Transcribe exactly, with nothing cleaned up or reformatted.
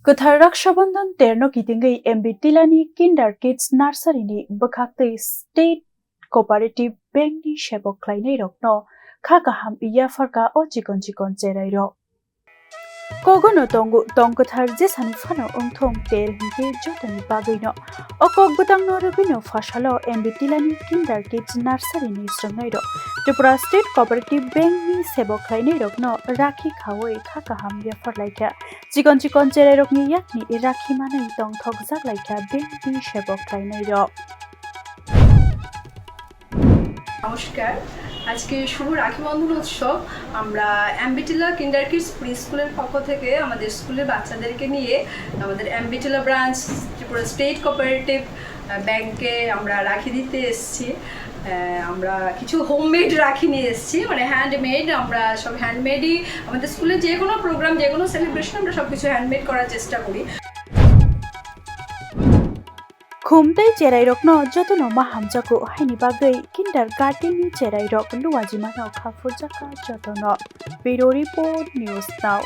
Kwthar Raksha Bandhan terno kitingwi M B Tilani Kinder Kids Nursery ni bwkhaktwi State Cooperative Bank ni sebok khlainairokno kha kaham yapharkha o chikon chikon cherairok. Kogono tongo tong kwthar jesani phano wngthong ter hinkhe jotoni bagwino. O kok bwtangno rwgwino phasalo M B Tilani Kinder Kids Nursery ni swrwngnairok Tripura State Cooperative Bank ni sebok khlainairokno rakhi khawi kha kaham yapharlaikha. Chikon chikon cherairokni yakni rakhi manwi tongthokjak laikha bank ni sebok khlainairok. নমস্কার। আজকে শুভ রাখি বন্ধন উৎসব। আমরা অ্যাম্বিটিলা কিন্ডার kids pre স্কুলের পক্ষ থেকে আমাদের স্কুলের বাচ্চাদেরকে নিয়ে আমাদের অ্যাম্বিটিলা ব্রাঞ্চ ত্রিপুরা স্টেট কোঅপারেটিভ ব্যাংকে আমরা রাখি দিতে এসেছি। আহ, আমরা কিছু হোমমেড রাখি নিয়ে এসেছি, মানে হ্যান্ডমেড। আমরা সব হ্যান্ডমেডই, আমাদের স্কুলে যে কোনো প্রোগ্রাম, যে কোনো সেলিব্রেশন আমরা সব কিছু হ্যান্ডমেড করার চেষ্টা করি। Khum tei cherairokno jotono ma hamjago haini bagwi kindergarten ni cherairok luajimano kha phurjakha jotono. Bureau Report, News Now.